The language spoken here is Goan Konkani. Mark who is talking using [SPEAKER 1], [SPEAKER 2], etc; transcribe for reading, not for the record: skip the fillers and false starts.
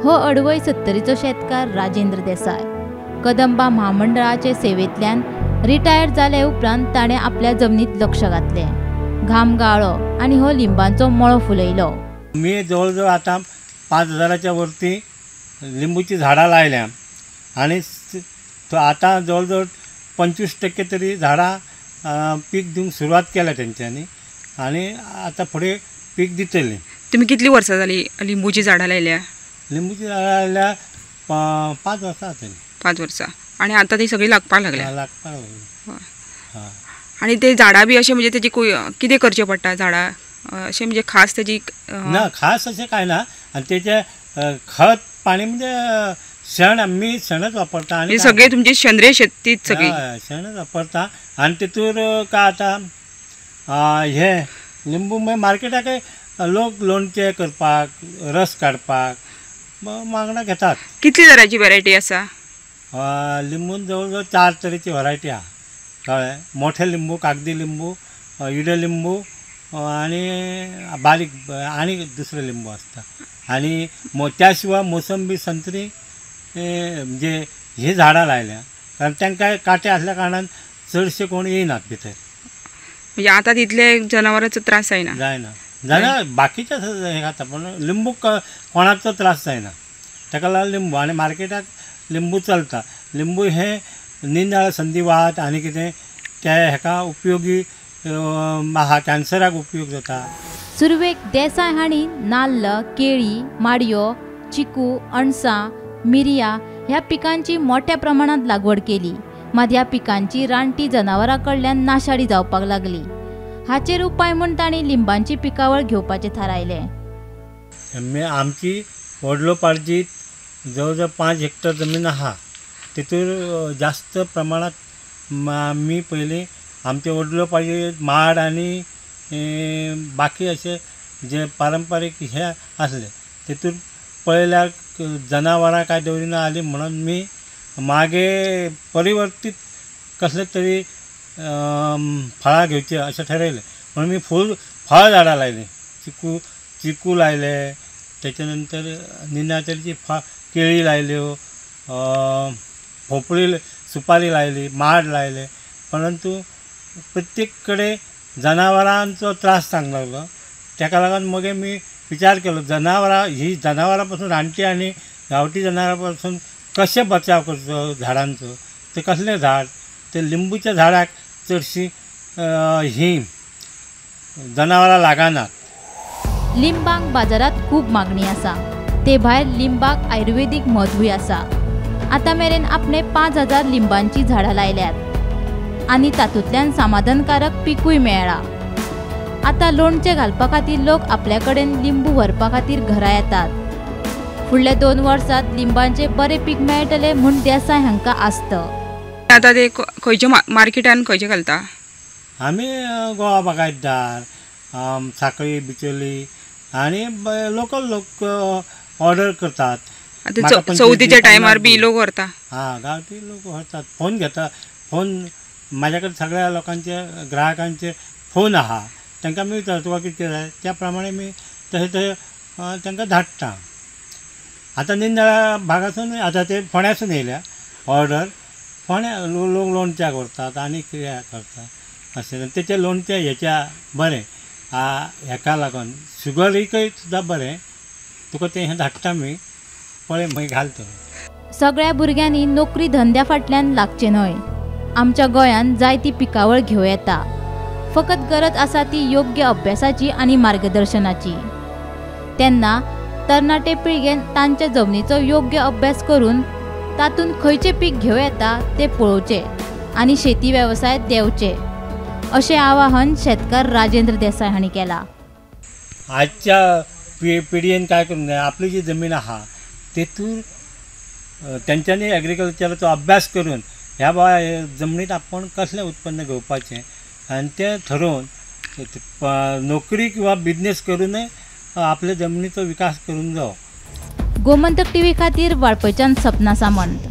[SPEAKER 1] हो अडवय सत्तरीचो शेतकार राजेंद्र देसाय कदंबा म्हामंडळाचे सेवेंतल्यान रिटायर जाले उपरांत ताणें आपल्या जमनीत लक्ष घातलें, घाम गाळ्ळो आनी हो लिंबांचो मळो फुलयलो।
[SPEAKER 2] मी जवळजवळ आतां 5000च्या वरती लिंबूची झाडां लायल्या आनी आतां जवळजवळ 25% तरी झाडां पीक दिवंक सुरवात केल्या तेंच्यांनी आनी आतां फुडें पीक दितली।
[SPEAKER 3] तुमी कितली वर्सां जाली लिंबूची झाडां लायल्या?
[SPEAKER 2] लिंबूची झाडां लायल्या 5 वर्सां जातली।
[SPEAKER 3] 5 वर्सां। आनी आतां ती सगळी लागपाक लागल्या?
[SPEAKER 2] लागपाक लागली।
[SPEAKER 3] आनी ते झाडां बी अशें म्हणजे तेजी कितें करचें पडटा झाडां अशें म्हणजे खास तेजी?
[SPEAKER 2] ना, खास अशें कांय ना। आनी तेजें खत पाणी म्हणजे शेण, आमी शेणच वापरता। आनी
[SPEAKER 3] सगळे तुमचे सेंद्रिय शेतीच सगळी
[SPEAKER 2] शेणच वापरता। आनी तितूर काय आतां हे लिंबू मागीर मार्केटाक लोक लोणचें करपाक, रस काडपाक मागणा घेतात।
[SPEAKER 3] कितली तरांची व्हरायटी आसा?
[SPEAKER 2] लिंबून जवळ जवळ 4 तरेची व्हरायटी आसा, कळ्ळें? मोठे लिंबू, कागदी लिंबू, इडे लिंबू आनी बारीक आनी दुसरे लिंबू आसता। आनी त्या शिवाय मोसंबी, संत्री म्हणजे ही झाडां लायल्या, कारण तांकां कांटे आसल्या कारणान चडशे कोण येयनात भितर।
[SPEAKER 3] म्हणजे आतां तितले जनावरांचो त्रास जायना?
[SPEAKER 2] जायना, जायना। बाकीचे हें खाता पूण लिंबूक कोणाचो त्रास जायना, ताका लागून लिंबू आनी मार्केटाक लिंबू चलता। लिंबू हे निंदाळ, संधिवात आनी कितें ते हेका उपयोगी आहा, कॅन्सराक उपयोग जाता।
[SPEAKER 1] सुरवेक देसाय हांणी नाल्ल, केळी, माडयो, चिकू, अणसां, मिरयां ह्या पिकांची मोठ्या प्रमाणात लागवड केली। मात ह्या पिकांची रानटी जनावरां कडल्यान नाशाडी जावपाक लागली। हाचेर उपाय म्हूण तांणी लिंबांची पिकावळ घेवपाचें थारायलें।
[SPEAKER 2] आमची वडलोपार्जीत जवळ जवळ 5 हेक्टर जमीन आहा, तितूर जास्त प्रमाणात आमी पयलीं आमचे वडलोपार्जीत माड आनी बाकी अशे जे पारंपारीक हे आसले तितूर पळयल्यार जनावरां काय दवरिना आली म्हणून मी मागे परिवर्तीत कसले तरी फळां घेवची अशें ठरयलें। म्हणून मी फळ झाडां लायलीं, चिकू लायले, त्याच्या नंतर निन्या तरेची केळी लायल्यो, भोपळी, सुपारी लायली, माड लायले। परंतु प्रत्येक कडेन जनावरांचो त्रास जावंक लागलो, ताका लागून मगीर मी विचार केलो जनावरां ही जनावरां पासून, रानटी आनी गांवठी जनावरां पासून कशें बचाव करचो झाडांचो। ते कसलें झाड, ते लिंबूच्या झाडाक चडशीं ही जनावरां लागनात।
[SPEAKER 1] लिंबांक बाजारांत खूब मागणी आसा, ते भायर लिंबाक आयुर्वेदीक म्हत्वूय आसा। आतां मेरेन आपणे 5000 लिंबांची झाडां लायल्यात आनी तातूंतल्यान समाधानकारक पिकूय मेळ्ळां। आतां लोणचें घालपा खातीर लोक आपल्या कडेन लिंबू व्हरपा खातीर घरा येतात। फुडल्या 2 वर्सांत लिंबांचें बरें पीक मेळटलें म्हूण देसाय हांकां आस्त।
[SPEAKER 3] आतां ते खंयच्या मार्केटान खंयचे घालता?
[SPEAKER 2] आमी गोवा बागायतदार, साखळी, बिचोली आनी लोकल लोक ऑर्डर करतात।
[SPEAKER 3] आतां चवथीच्या टायमार बी लोक व्हरता?
[SPEAKER 2] हां, गांवठी लोक व्हरतात, फोन घेता। फोन म्हाज्या कडेन सगळ्या लोकांचे ग्राहकांचे फोन आहा, तांकां मी विचारता तुका कितें जाय, त्या प्रमाणे मी तशें तशें तांकां धाडटा। आतां निंदळा भागासून आतां ते फोंड्यासून येयल्या ऑर्डर, फोंड्या लोक लोणच्याक व्हरतात आनी कितें करतात अशें। तेचें लोणचें हेच्या बरें हेका लागून शुगरीकय सुद्दां बरें। तुका तें हें धाडटा मी, पळय मागीर घाल तूं।
[SPEAKER 1] सगळ्या भुरग्यांनी नोकरी धंद्या फाटल्यान लागचें न्हय। आमच्या गोंयांत जायती पिकावळ घेवं येता, फकत गरज आसा ती योग्य अभ्यासाची आनी मार्गदर्शनाची। तेन्ना तरणाटे पिळगेन तांच्या जमनीचो योग्य अभ्यास करून तातूंत खंयचें पीक घेवं येता तें पळोवचें आनी शेती वेवसायांत देंवचें, अशें आवाहन शेतकार राजेंद्र देसाय हांणी केलां।
[SPEAKER 2] आजच्या पिळगेन काय करूंक जाय, आपली जी जमीन आहा तेतूर तेंच्यांनी एग्रीकल्चराचो अभ्यास करून ह्या बाबा जमनीत आपूण कसलें उत्पन्न घेवपाचें आनी तें ठरोवन नोकरी किंवा बिजनेस करूनय आपल्या जमनीचो विकास करूंक जावो।
[SPEAKER 1] गोमंतक टीव्ही खातीर वाळपयच्यान सपना सामंत।